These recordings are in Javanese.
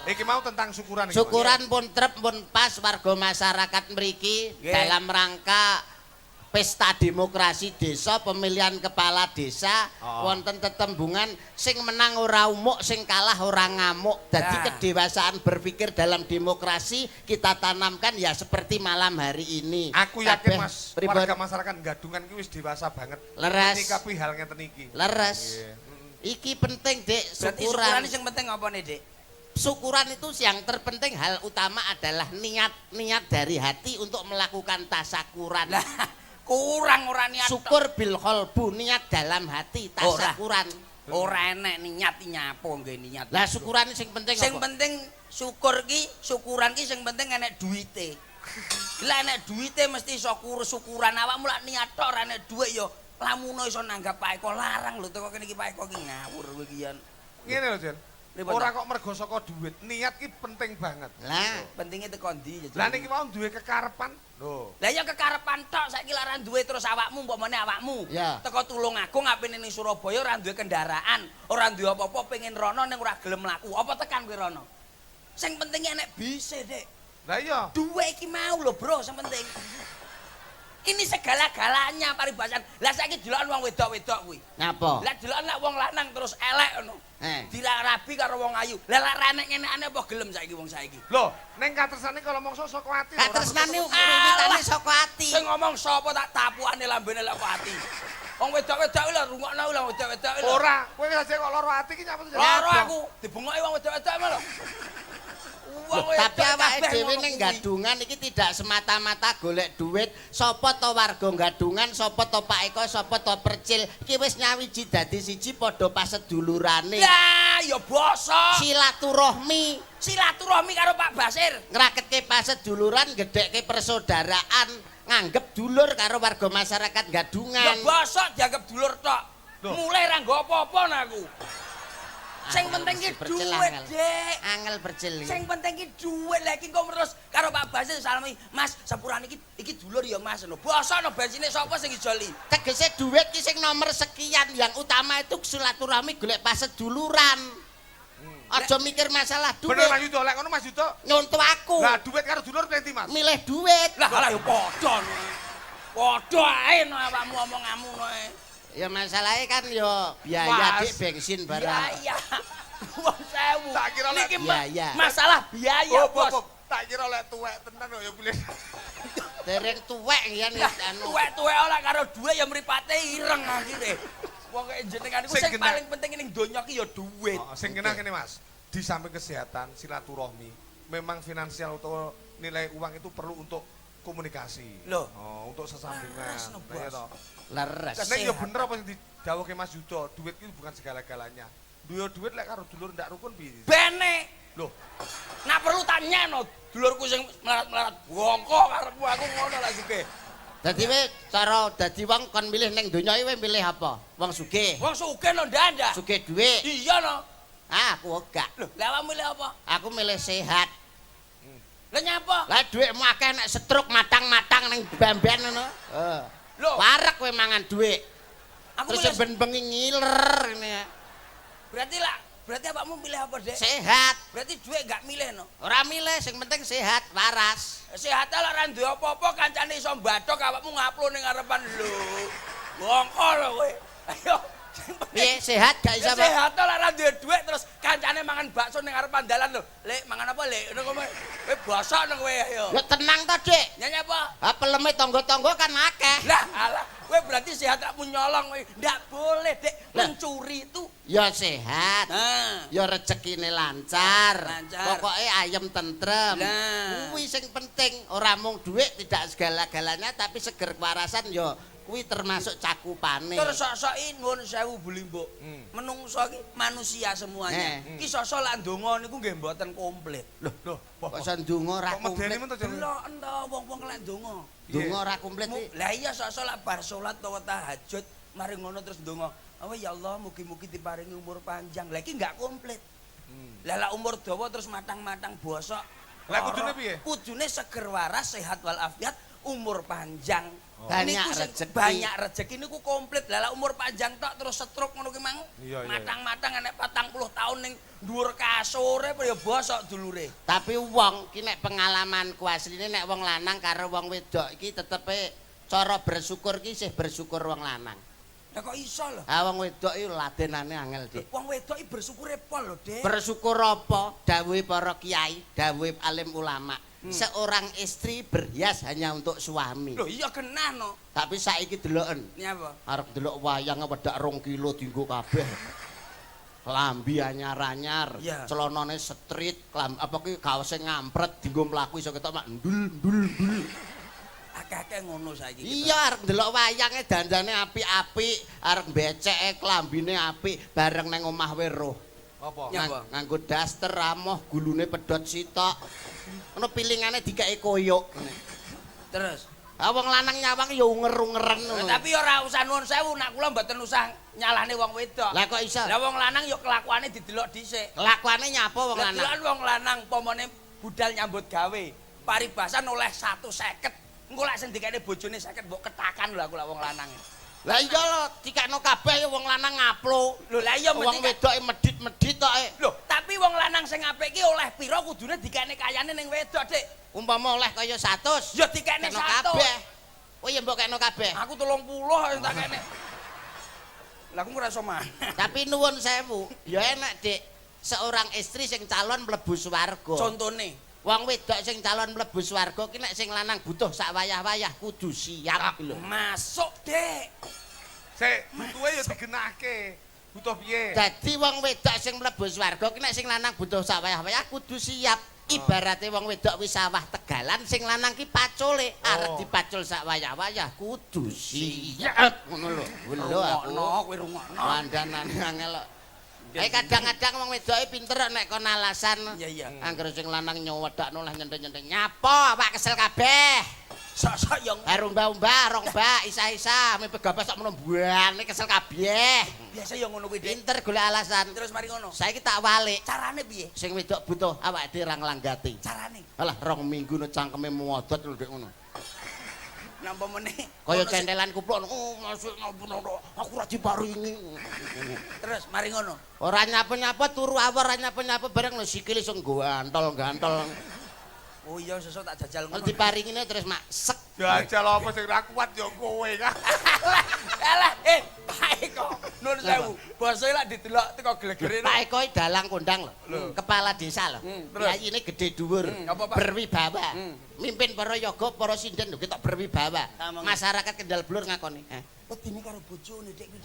Iki mau tentang syukuran iki, Mas. Syukuran pun trep pun pas warga masyarakat mriki dalam rangka pesta demokrasi desa, pemilihan kepala desa, wonten tetembungan sing menang ora umuk, sing kalah ora ngamuk. Dadi kedewasaan berpikir dalam demokrasi kita tanamkan ya seperti malam hari ini. Aku yakin Kabeh Mas, pripun? Warga masyarakat Gadungan ki wis dewasa banget Leres. menyikapi hal ngeten iki. Leres. Iya. Iki penting, Dik, Berarti syukuran. syukuran sing penting apa nih, Dik? Syukuran itu yang terpenting, hal utama adalah niat, niat dari hati untuk melakukan tasakuran. Lah, kurang ora niat. Syukur bil qalbu, niat dalam hati, tasakuran. Ora enek niat nyapo nggih niat. Lah, syukuran sing penting Sing apa? Penting syukur ki, syukuran ki sing penting enek duwite. Lah, enek duwite mesti iso syukuran. Awakmu lak niat tok ora enek dhuwit ya lamuno iso nanggap Pak Eko larang lho, teko kene iki Pak Eko ki ngawur kowe iki yan. Ngene lho, Jen. Pripun, Ora ta? Kok mergo saka duit, niat ki penting banget. Lah, Pentingnya teko ndi ya? Lah, niki mau duwe kekarepan. Lho. Lah ya kekarepan tok, saiki lak ora duwe terus awakmu, umpamane awakmu. Teko Tulungagung apene ning Surabaya ora duwe kendaraan, ora duwe apa-apa, pengen rono ning ora gelem mlaku. Apa tekan kowe rono? Sing penting enek bise, Dik. Lah iya. Duwe iki mau lho, Bro, sing penting. Ini segala-galanya paribasan. Lah, saiki deloken wong wedok-wedok kuwi. Ngapa? Lah, deloken lak wong lanang terus elek ngono. Dilarabi karo wong ayu. Lah lak ra enek ngenekane apa gelem saiki wong saiki? Lho, ning katresnane kalau mongso saka ati lho, ora Katresnane perlu- wiwitane saka ati. Sing ngomong sapa, tak tapukane lambene lek kok ati. Wong wedok-wedok lho, rungokno lho wedok-wedok lho. Ora, kowe aja kok lara ati ki nyapa to? Lara aku, dibungoki wong wedok-wedok lho. Wong Tapi wedok awake kabeh dhewe ngono ning kuwi. Gadungan iki tidak semata-mata golek duit. Sapa to warga Gadungan, sapa to Pak Eko, sapa to Percil, iki wis nyawiji dadi siji padha pasedulurane. Lah, ya basa. Silaturahmi, Silaturahmi karo Pak Basir. Ngraketke paseduluran, gedhekke persaudaraan, nganggep dulur karo warga masyarakat Ya Gadungan. bosok dianggap dulur tok. Loh. Mulai ra nggo apa-apa nah aku. Sing Angel penting ki mesti Percil duit, angel. Dik. Angel Percil iki. Sing penting ki duit. Lha iki kok terus karo Pak Basir salami, "Mas, sepurane iki iki dulur ya, Mas," ngono. Bosok no bensine sapa sing ijoli? Tegese duit ki sing nomor sekian, yang utama itu silaturahmi, golek paseduluran. Aja mikir masalah duit. Bener, Mas Yudo, lek ngono Mas Yudo. Nyonto aku. Lah, duit karo dulur penti, Mas? Milih duit. Lah lah ya padha no. Padha ae no awakmu omonganmu no. Ae. Ya masalahnya kan yo biaya, Mas. Dik, bensin barang. Biaya. Wong sewu. Tak kira Niki Biaya. masalah biaya, Oh, Bos. Bob, tak kira lek tuwek tenan kok ya pilih. Dereng tuwek ya nih Lah, anu. tuwek-tuwek ora karo duit ya mripate ireng akhire. Wong kaya jenengan iku Sing sing paling penting ning donya ki ya duit. Oh, sing kena kene, Mas. Di samping kesehatan, silaturahmi, memang finansial atau nilai uang itu perlu untuk komunikasi. Loh. Oh, untuk sesambungan. Leres no, Nah, iya Bos. toh. Leres. Nek ya Kesehatan. bener apa sing didhawuhke Mas Yudo, duit itu bukan segala-galanya. Duwe duit lek karo dulur ndak rukun piye? Bene. Loh, Nak perlu tanya no dulurku sing melarat-melarat bongko karepmu aku ngono lah sugih. Dadi we cara dadi wong kon milih ning donya iki, we milih apa? Wong sugih. Wong sugih no ndak. Sugih dhuwit. Iya no. Ah, aku gak. Lho, lah awakmu milih apa? Aku milih sehat. Lah nyapa? Lah, dhuwitmu akeh nek stroke matang-matang ning bamben ngono. Heeh. Lho, Wareg kowe mangan dhuwit. Aku Terus milih ben bengi ngiler ngene. Berarti lah, berarti awakmu milih apa, Dek? Sehat. Berarti duit gak milih no. Ora milih, sing penting sehat, waras. Sehat lah ora duwe apa-apa, kancane iso mbadhok awakmu ngaplo ning ngarepan lho. Bongko lho kowe. Ayo, sing penting Piye, sehat gak iso, Ya Pak? sehat lah ora duwe duit terus kancane mangan bakso ning ngarepan dalan lho. "Lek, mangan apa, Lek?" Ngono kowe. Kowe bosok nang kowe ayo. Ya tenang to, Dik. Nyanyi apa? Ha, peleme tangga-tangga kan akeh. Lah alah, kowe berarti sehat tak nyolong kowe. Ndak boleh, Dek. Lah. Mencuri itu. Ya sehat. Nah. Ya rezekine lancar. Lancar. Pokoke ayem tentrem. Lah. Kuwi sing penting, ora mung dhuwit tidak segala-galanya, tapi seger kewarasan ya kuwi termasuk cakupane. Terus sok-soki nuwun sewu beli mbok. Menungso iki manusia semuanya. Ki sok-sok lak ndonga niku nggih mboten komplit. Loh, loh, Kok iso ndonga ora Kok medeni komplit? men to, Jen? Deloken to wong-wong lak ndonga. Ndonga ora komplit iki. Lah iya, sok-sok lak bar salat utawa tahajud mari ngono terus ndonga. Oh ya Allah, mugi-mugi diparingi umur panjang. Lah iki enggak komplit. Lah lah umur dawa terus matang-matang bosok. Lah kudune piye? Kudune seger waras, sehat walafiat, umur panjang. Banyak Niku sing rezeki. Banyak rezeki niku komplit. Lah umur panjang tok terus stroke ngono ki mang. Matang-matang enek 40 tahun ning dhuwur kasure apa ya bosok dulure. Tapi wong ki nek pengalamanku asline nek wong lanang karo wong wedok iki tetepe cara bersyukur ki isih bersyukur wong lanang. Lah kok iso lho? Ha wong wedok iki ladenane angel, Dik. Wong wedok iki bersyukure pol lho, Dik. Bersyukur apa? Dawuhe para kiai, dawuhe alim ulama. Seorang istri berhias hanya untuk suami. Lho iya genah no. Tapi saiki deloken. Nyapa? Arep delok wayang wedak 2 kilo dienggo kabeh. Klambi anyar-anyar, celanane street, apa ki kaose ngampret dienggo mlaku iso ketok mak ndul ndul ndul. Akeh-akeh ngono saiki. Iya arep ndelok wayange dandane apik-apik, arep mbeceke klambine apik, bareng nang omah weruh. Apa? Nganggo daster amoh gulune pedhot sitok. Ngono pilingane dikeki koyok. Terus Ah wong lanang nyawang ya unger-ungeren ngono. Tapi ora usah nuwun sewu, nak kula mboten usah nyalahne wong wedok. Lah kok iso? Lah wong lanang ya kelakuane didelok dhisik. Kelakuane nyapa wong Lah lanang? delokan wong lanang pomone budal nyambut gawe, paribasan oleh 150. Engko lak sing dikene bojone 50 mbok ketakan lho aku lak wong lanang. Lah iya lho, dikekno kabeh ya wong lanang ngaplo. Lho lah iya Wong mesti wedoke medhit-medhit tok. Lho, tapi wong lanang sing apik ki oleh pira kudune dikene kayane ning wedok, Dik. Umpama oleh kaya 100. Ya dikene Kekno 100. kabeh. Oh iya mbok kekno kabeh. Aku 30 sing tak kene. Lah aku ora iso maneh. Tapi nuwun sewu, ya enak, Dik. Seorang istri sing calon mlebu swarga. Contone, Wong wedok sing calon mlebu swarga ki nek sing lanang butuh sak wayah-wayah kudu siap lho. masuk, Dik. Sik, butuhe ya digenahke. Butuh piye? Dadi wong wedok sing mlebu swarga ki nek sing lanang butuh sak wayah-wayah kudu siap. Ibarate wong wedok wis sawah tegalan sing lanang ki pacule, arep dipacul sak wayah-wayah kudu siap ngono lho. Lho aku. Rungokno, kowe rungokno. Kandhanane angel kok. Kadang-kadang wong wedoke pinter nek kon alasan. Iya, iya. Angger sing lanang nyewedakno lah nyentek-nyentek. Nyapa awak kesel kabeh. Sok-sok yo Baru umbah-umbah, rong bak, isa-isa, mimpi gabah sak mono mbuane kesel kabeh. biasa yo ngono kuwi, Dik. Pinter golek alasan. Terus mari ngono. Saiki tak walik. Carane piye? Sing wedok butuh awake dhewe ra nglanggati. Carane. Alah rong minggu no cangkeme muodot lho Dik ngono. Napa meneh? Kaya centelan kupluk, oh masuk ngono, aku ora diparingi. Terus mari ngono. Ora nyapa-nyapa turu awor ora nyapa-nyapa bareng lho sikile iso gantol-gantol. Oh iya sesuk tak jajal Kalau ngono. diparingine terus mak sek. Jajal apa sing ra kuat ya kowe kan. Alah, Pak Eko, nuwun sewu. Bose lak didelok teko glegere. Pak Eko iki dalang kondang lho, kepala desa lho. Terus? Yayine gede dhuwur, Apa, Pak? berwibawa. Mimpin para yoga, para sinden lho ketok berwibawa. Among. Masyarakat Kendal Blur ngakoni. Wedine karo bojone Dik kuwi.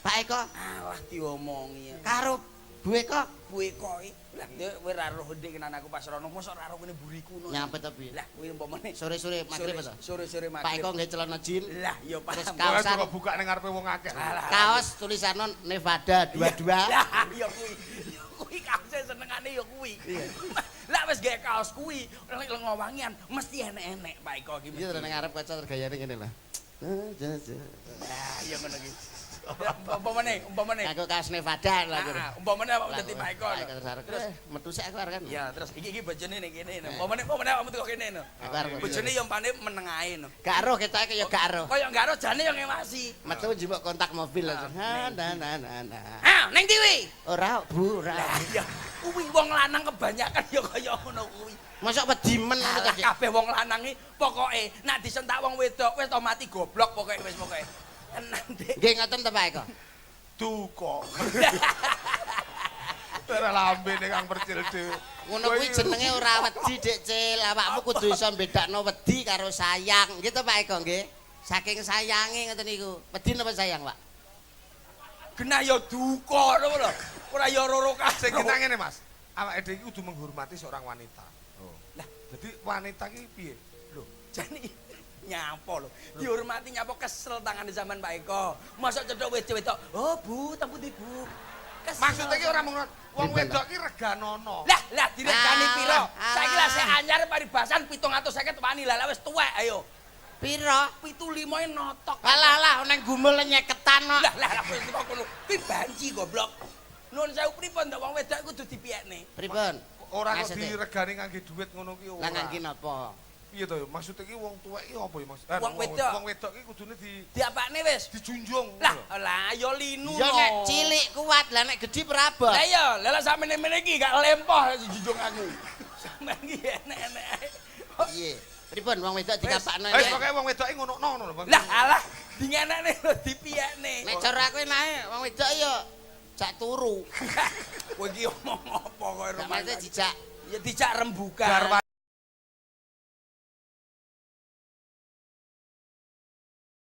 Pak Eko Alah diomongi. karo Bu Eko Bu Eko iki. Lah kowe ora roh Dik kenan aku pas rono, mosok ora roh kene mburiku ngono. nyampe to piye? Lah kuwi umpamane Sore-sore magrib to. Sore-sore Pak magrib. Eko nggih celana jin. Lah ya Terus paham. kaosan. Kok buka ning ngarepe wong akeh. Alah. Kaos tulisane Nevada 22. Lah ya kuwi. Ya kuwi kaose senengane ya kuwi. Lah wis gawe kaos kuwi, lek lengo wangian mesti enek-enek Pak Eko iki. Iya terus ning ngarep kaca tergayane ngene lah. Lah ya ngono iki. Umpamane, umpamane. Aku kaos Nevada lah. Ah, umpamane awakmu dadi Pak Eko. Pak Eko terus arep. Terus Metu sik aku arep kan. ya terus iki iki bojone ning kene. Umpamane umpamane awakmu teko kene no. Aku arep. Bojone yo mpane meneng ae no. Gak roh ketoke kaya gak roh. Kaya gak roh jane yo ngewasi. Metu njupuk kontak mobil langsung. Ha na na na na. Ah, ning ndi kuwi? Ora, Bu, ora. Lah iya, kuwi wong lanang kebanyakan ya kaya ngono kuwi. Mosok wedi men ngono Alah to, Dik. kabeh wong lanang iki pokoke nek disentak wong wedok wis to mati goblok pokoke wis pokoke. Tenan, Dik. Nggih ngoten to Pak Eko. Duka. Ora lambene Kang Percil dhewe. Ngono kuwi jenenge ora wedi, Dik Cil. Awakmu kudu iso mbedakno wedi karo sayang. Nggih to Pak Eko nggih? Saking sayange ngoten niku. Wedi napa sayang, Pak? Genah ya duka ngono lho. Ora ya roro Sing karo. kita ngene, Mas. Awake dhewe iki kudu menghormati seorang wanita. Oh. Lah, Jadi wanita ki piye? lho, jane nyapa lho. Dihormati nyapa kesel tangane zaman Pak Eko. Mosok cethuk wedok-wedok. Oh, Bu, teng pundi, Bu? Kesel. Maksudnya ki ora mung wong Pripun, wedok ki reganono. Lah, lah diregani piro? Alah. Saiki lah sik anyar paribasan 750 wani lah lah wis tuwek ayo. Piro? 75 notok. Alah alah nang gumul nyeketan kok. Lah lah lah kowe kok ngono. Kuwi banci goblok. Nuwun sewu pripun to wong wedok kudu dipiyekne. Pripun? Ora kok Maksudnya? diregani ngangge duit ngono ki ora. Lah ngangge napa? Piye to ya? Maksud iki wong tuwek iki apa ya Mas? Wong wedok. Wong wedok iki kudune di Diapakne wis? dijunjung. Lah, lah ya linu Ya no. nek cilik kuat, lah nek gedhi prabot. Lah iya, lah lah samene-mene iki gak lempoh dijunjung aku. Sampeyan iki enek-enek ae. Piye? Pripun wong wedok dikapakno Wis nek? pokoke wong wedok iki ngono-ngono lho. Bang. Lah alah, dingenekne lho dipiyekne. Nek cara aku enake wong wedok ya jak turu. Kowe iki omong apa kowe Gak maksudnya dijak Ya dijak rembukan. Garwa